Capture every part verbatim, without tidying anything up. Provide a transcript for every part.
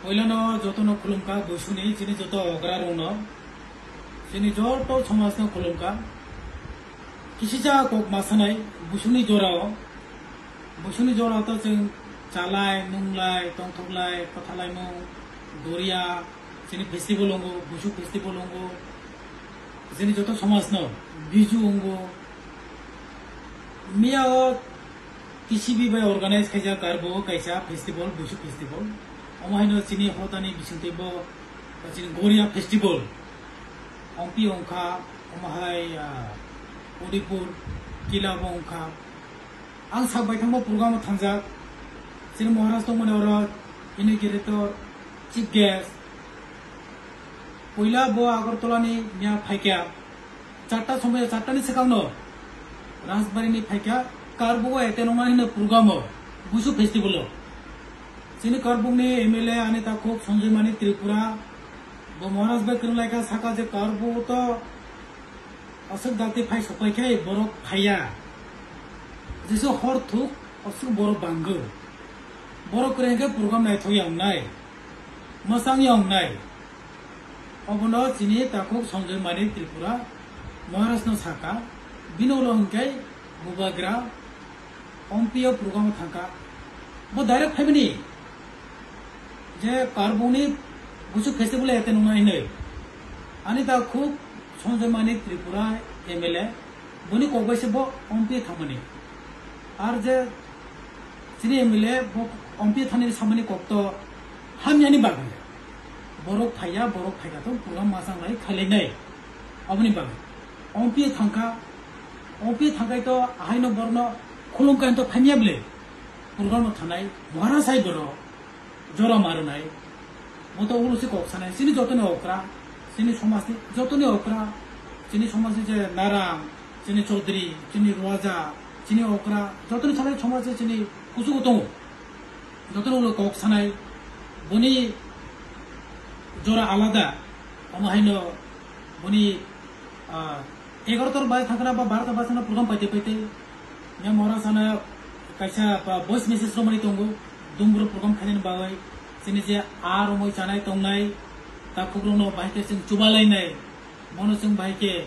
Poilano jotono khulumkha, Buisuni chini joto ograrokno, chini joto somajno khulumkha. Kisija kok masanai Buisuni jorao, Buisuni jorao to chwng chalai, nunglai, tongthoklai, kwthalaimung, Goria, chini festival ongo, Buisu festival ongo, chini joto somajno, Biju ongo. Miya o T C B bai organize khaijak Karbo kaisa festival, Buisu festival. Omo haino chini hotani bisingtwi bo chini Goria festival. Ompi ongkha, omo hai, ah, Udaipur kila bo ongkha. Ang sak bai thangbo program o thangjak. Chini Maharaj tongmani oro inaugurator, chief guest. Puila bo Agartala ni miya phaikya. Charta somoi, charta ni swkang no Rajbari ni phaikya, Karbo o ete nongna hino program o, Buisu festival o. Chini Karbuk ni M L A ani takhuk Sanjay Mani Tripura, bo Maharaj bai kwrwng laikha, saka je Karbo o to aswk dakti phai sopai khe borok phaiya. Jesu hor thuk aswk borok banggo. Borok kwrwng khe program naithok ya wngnai, mwchang ya wngnai. Obono chini takhuk Sanjay Mani Tripura Maharaj no saka, bini ulo hwnkhe Bubagra Ompi o program o thangkha. Bo direct phaimani je Karbuk ni Buisu festival ete nungna hinwi. Ani takhuk Sanjay Mani Tripura M L A, boni kok bai se bo Ompi thangmani. Ar je chini M L A bo Ompi thani samani kok to hamyani bagwi. Borok phaiya, borok phaikha to program mwchang lai khailainai. Aboni bagwi Ompi thangkha, Ompi thangkhai to ahaino borokno khulumkha to phaimya bwle. Program no thanai Maharaj hai borok jora marwnai. Bo to ulo se kok sanai, chini jotoni okra, chini somajni jotoni okra, chini somajni je Naram, chini Chaudhary, chini Ruaja, chini okra, jotoni sanai somaj je chini kuchugo tongo. Jotoni ulo kok sanai, boni jora alada, omo haino boni, ah, egarotar bai thangkra ba barotar bai thangkra program paite paite, ya mora sana kaisa ba voice message romani tongo, dumbur program khainani bagwi, chini je a romoi chanai tongnai, takhukrokno bahai khe chwng chubalainai, bono chwng bahai khe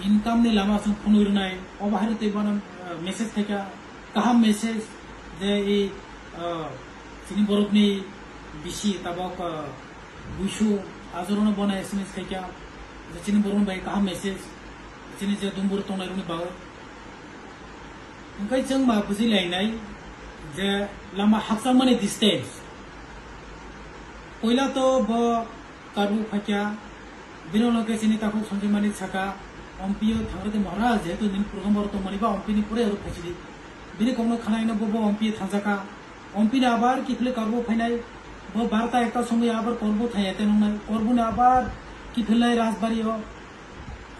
income ni lama chwng phunui rwnai, o bahai rwtwi bono, ah, message khaikha, kaham message, je i, ah, chini borokni bisi tabok, ah, Buisu, ajorono bono S M S khaikha, je chini borokno bai kaham message, chini je dumbur tongnai rokni bagwi. Hwnkhe chwng ma bujui lainai je lama hakchangmani distance. Poila to bo Karbo phaikha, bini ulo khe chini takhuk Sanjay Mani saka, Ompi o thangrwdi Maharaj, jehetu nini program oro tongmani ba Ompi ni pore oro phaisidi. Bini kokno khanaino bo, bo Ompi thangjaka. Ompi ni abar kiphilwi Karbo phainai, bo barta ekta somoi abar Karbo thai ete nongnai, Karbo ni abar kiphilnai Rajbari o.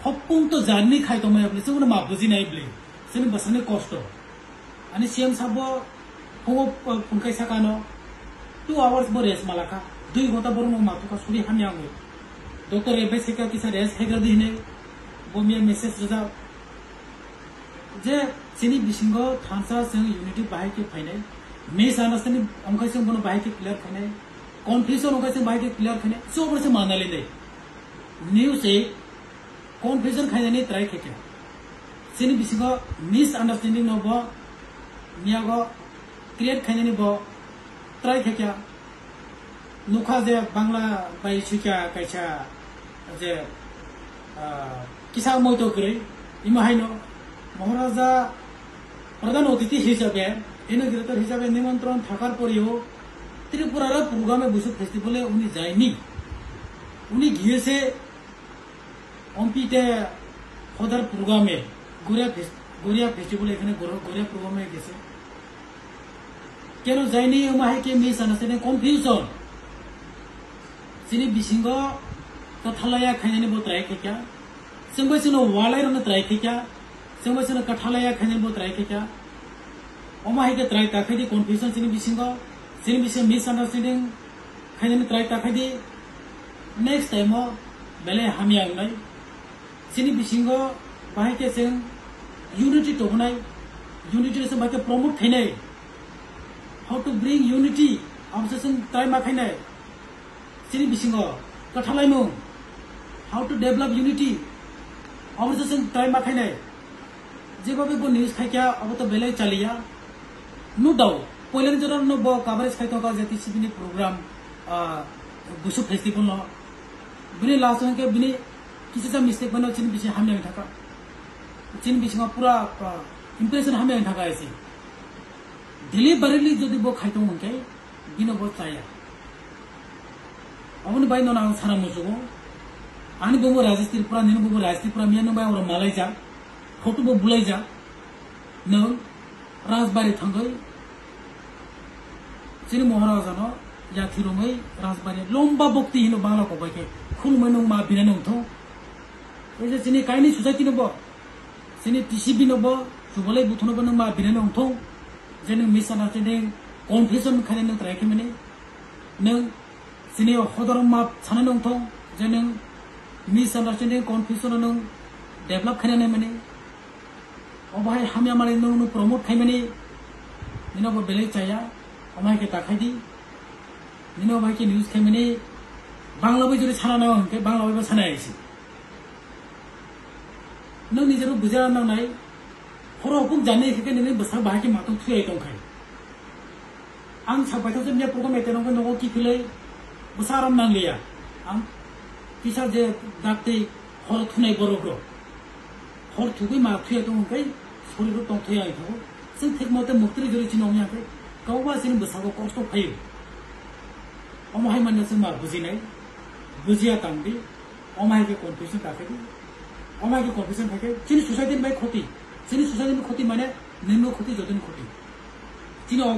Hopung to journey khai tongmaya bwle, chwngno ma bujinai bwle, chini bwsani kosto. Ani C M sabo phungo, uh, phunkai sakano two hours bo rest malaka, dui ghonta borokno matukha suri hamya wngwi. Doctor Rebbe seka kisa rest khaigra di hinwi bo miya message rwjak. Je chini bisingo thansa chwng unity bahai khe phainai, misunderstanding wngkha chwng bono bahai khe clear khainai, confusion wngkha chwng bahai khe clear khainai, chobor se manali nai. News e confusion khainani try khaikha. Chini bisingo misunderstanding no bo miyago create khainani bo try khaikha. Nukha je Bangla bai suikha kaisa je, ah, kisa moito kwrwi, imo haino Maharaja Pradhan Othithi hisabe, inaugurator hisabe nimantron thakar poreyo Tripura ra program e Buisu festival e uni jaini. Uni giyese Ompi te hodar program e, Goria fes-, Goria festival ekhane Gor-, Goria program e gese. Keno jaini wngma hai khe misunderstanding, confusion. Chini bisingo kwthalaya khainani bo try khaikha. Chwngbai chwngno walai rwna try khaikha. Chwngbai chwngno kwthalaya khainani bo try khaikha. Omo hai khe try ta khaidi confusion chini bisingo. Chini bisingo misunderstanding khainani try ta khaidi. Next time o belai hamya wngnai. Chini bisingo bahai khe chwng unity tobonai, unity se bahai khe promote khainai. How to bring unity, abo se chwng try ma khainai. Chini bisingo kwthalaimung, how to develop unity, obo se chwng try ma khainai. Jebhabe bo news khaikha, obo to belai chaliya. No doubt, poilani jora no bo coverage khai tongkha je T C B ni program, ah, Busu festival no. Bini last hwnkhe bini kisa sa mistake mano chini bisi hamya wng thaka. Chini bisingo pura, ah, impression hamya wng thaka isi. Deliberately jodi bo khai tong hwnkhe, bino bo chaya. Aboni bai nono ang sana musugo. Ani bumu Rajesh Tripura, nini bumu Rajesh Tripura, miya nung bai oro malaijak. Photo bo bulaijak. Nung Rajbari thangwi. Chini Maharaja no yathi romwi Rajbari lomba bokti hino Bangla kok bai khe. Khulumwi nung ma bina nung thung. Ei je chini kaini society no bo. Chini T C B no bo, chubalai buthu no bo nung ma bina nung thung. Je nung misunderstanding, confusion khainai nung try khe mani. Nung chini o hodorok ma sana nung thung. Je nung misunderstanding, confusion no nung develop khainai mani. Obo hai hamya mani nung nung promote khai mani. Nino bo belai chaya, omo hai khe ta khai di. Nino bo hai khe news khai mani. Bangla bai jori sana nang hwnkhe Bangla bai bo sana yaisi. Nung nijero buja nangnai, horo hopung jani khe nini bwsa bahai khe matwng thuyai tongkhai. Ang sak baithang se miya program ete nongkhe nogo kiphilwi bwsa aram nangliya. Ang kisa je daktwi hor thunai borok rok. Hor thugwi ma thuyai tong hwnkhe soriro tong thuyai thago. Chwng thik mote muktri jori chini ongya khe kwbangma chini bwsago kosto phaio. Omo hai manna chwng ma bujinai, bujiya tangdi. Omo hai khe confusion ta khe di. Omo hai khe confusion kha khe chini society ni bai khoti. Chini society ni khoti mane nini khoti, jotoni khoti. Chini o